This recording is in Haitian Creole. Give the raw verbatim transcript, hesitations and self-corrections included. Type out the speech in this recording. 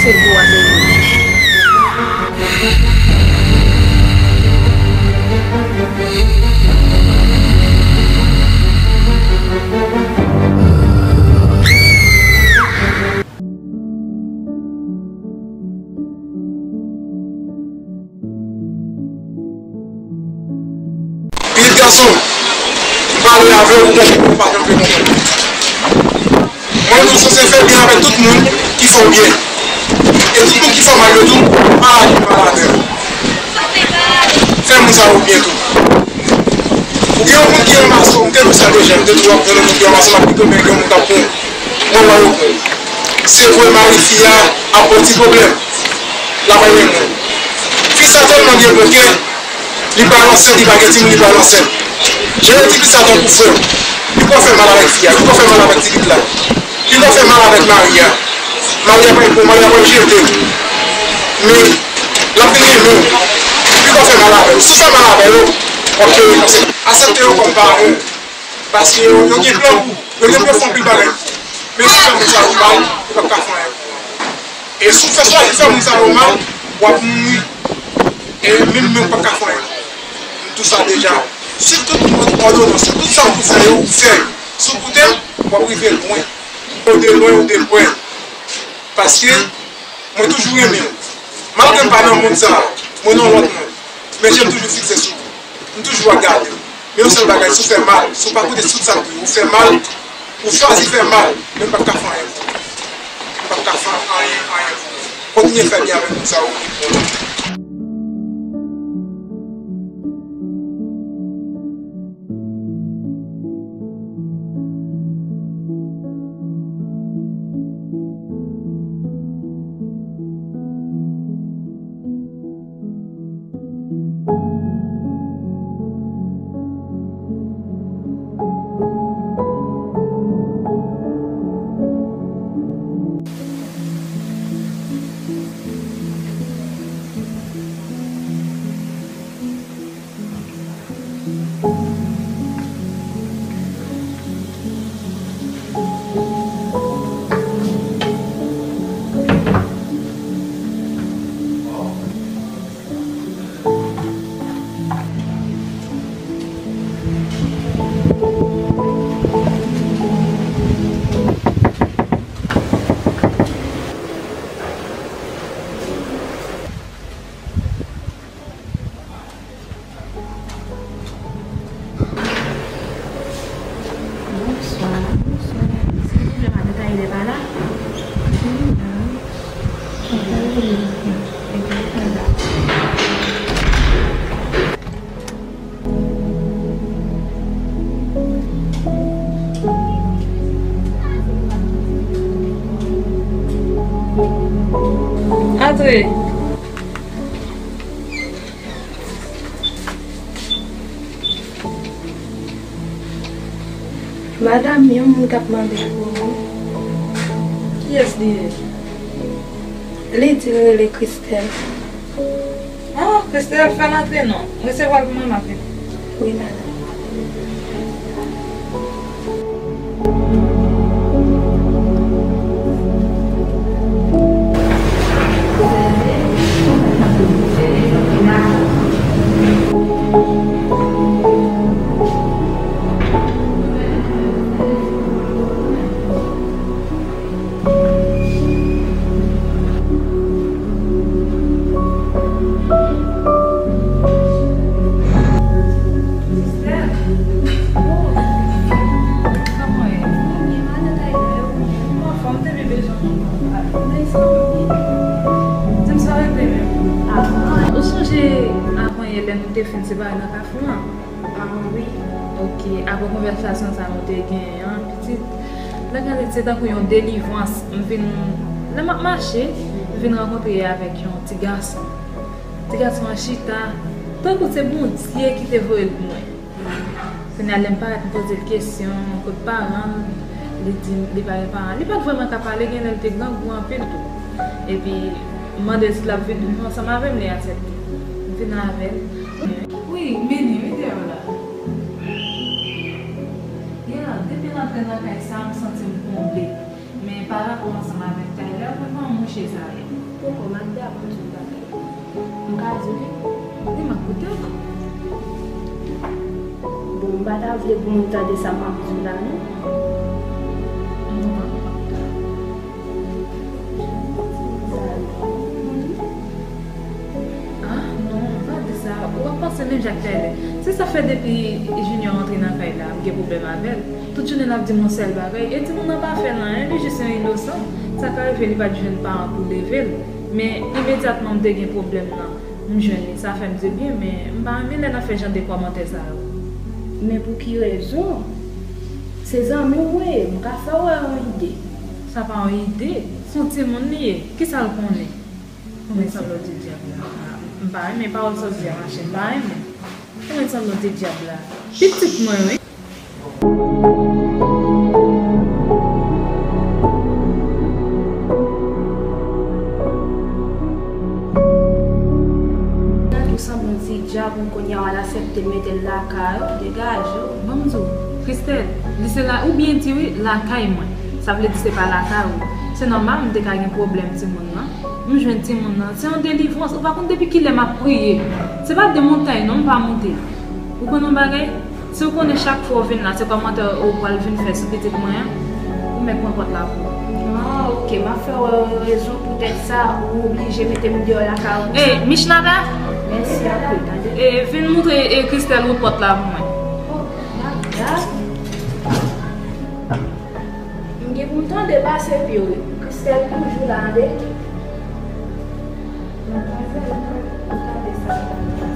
Ego a se. Pitit gason, m pale avè w, ou konprann, ou pa janm vle konprann. Mwen, nou sanse fè byen avèk tout moun ki fè w byen. E tout moun ki fè w mal yo tou, pa lage mal avè yo. Fè moun sa yo byen tou. Ou gen yon moun ki ranmase w, m te wè sa deja, m te di w ap jwenn yon moun ki ranmase w, m ap pito, men gen yon moun k ap pran w. Mwen wè yo pran w. Se vre mari fi a ap ba w ti pwoblèm. L ap al renmen w. Fi sa tèlman gen bon kè, li pral ansent, li pa gen timoun, li pral ansent. Jan yo di pitit sa tankou frè w. Li pral fè mal avèk fi a, li pral fè mal avèk ti pitit la. Li pral fè mal avèk mari a. Mari a pral pran, mari a pral jete l. Men, l ap vin renmen w. Li pral fè mal avè w. Si w fè mal avè yo, w ap peye konsèkans. Aksepte yo kòm paran w. Paske yo, yo gen plan pou ou. Yo gen plan pou anpil bagay. Men si w fè moun sa yo mal, yo p ap ka fè anyen pou ou. E si w fè chwazi fè moun sa yo mal, w ap mouri. E menm mwen, yo p ap ka fè anyen pou ou. M di w sa deja. Si tout moun òdonans, tout sa w pou fè yo, ou fè yo. Si w koute m, w ap rive lwen. Ou de lwen, ou de lwen. Paske mwen toujou renmen w. Malgre m pa nan mond sa a, mwen nan lòt mond. Men je m toujou fikse sou ou. M toujou ap gade w. Men yon sèl bagay, si w fè mal, si w pa koute tout sa m di w, ou fè mal, ou chwazi fè mal, men m p ap ka fè anyen pou ou. M p ap ka fè anyen, anyen pou ou. Kontinye fè byen avèk moun sa yo. Bonswa, bonswa. Silvouplè, madanm, Taylor pa la? Li la. Li la. Antre. Madanm, yon moun k ap mande pou ou. Kiyès li ye? Li di l rele Christelle. Ah, Christelle, fè l antre non. Resevwa l pou mwen, m ap vini. Wi, madanm. Ou sonje avanyè lè nou te fin separe nan Kafou an? Ah, wi. Ok, apre konvèsasyon sa nou te genyen an, pitit, lè gade se tankou yon delivrans. M vin, lè m ap mache, m vin rankontre avèk yon ti gason. Ti gason an chita, tankou se Bondye ki te voye l pou mwen. Kounye a, lè m parèt, m poze l kesyon, kot paran l, li di m li pa gen paran. Li pa t vrèman ka pale, gen lè l te grangou anpil tou. Epi, m mande l si l ap vin ansanm avè m, li aksepte. M vin avè l. Wi, m vini, wi, deyò la. Ya, depi l antre nan kay sa, m santi m konble. Men pa rapò ansanm avèk Tyler, mwen pa yon moun Chè sa ye. Poko Magda, pou di w bagay. M ka di w li? Wi, m ap koute w. Bon, m pa ta vle pou moun tande sa m ap di w la, non. M konprann, m konprann. Ah, non, pa di sa. Ou ap panse menm jan ak Tayler. Se sa fè depi Junior antre nan kay la, m gen pwoblèm avè l. Tout jounen l ap di m yon sèl bagay. E timoun nan pa fè l anyen, li jis yon inosan. Sa ka rive li pa t jwenn paran pou leve l. Men imedyatman m te gen pwoblèm nan, m jwenn li. Sa fè m di byen, men m pa renmen lè n ap fè jan de kòmantè sa yo. Men pou ki rezon? Se zanmi w wi, m ka fè w wè yon ide. Sa pa yon ide, se yon timoun li ye. Kisa l konnen? Ou met sanblòt di dyab la. M pa renmen pawòl sa w di a, machin. M pa renmen. Ou met sanblòt di dyab la. Pitit mwen, wi. Gade w sanblòt di dyab, ou kounye a w al aksepte mete l lakay ou, degaje w. Ban m di w, Christelle, li se la, ou byen di wi, lakay mwen. Sa vle di se pa lakay ou. Se nòmal, m te ka gen pwoblèm timoun nan. M jwenn timoun nan. Se yon delivrans. Ou pa konn depi kilè m ap priye. Se pa de montay non m pa monte. Ou konn yon bagay? Si w konnen chak fwa w vin la, se kòmantè ou pral vin fè sou pitit mwen an, ou mèt pran pòt la pou ou. Ah, ok. M ap fè w wè rezon poutèt sa ou oblije mete m deyò lakay ou konsa. Ey, Michnada! Mèsi anpil, tande. E, vin moutre, e, Christelle wout pòt la pou mwen. Oh, Magda. M gen pou m tande pase pi wi. Christelle toujou la, tande. Madmwazèl, tande sa.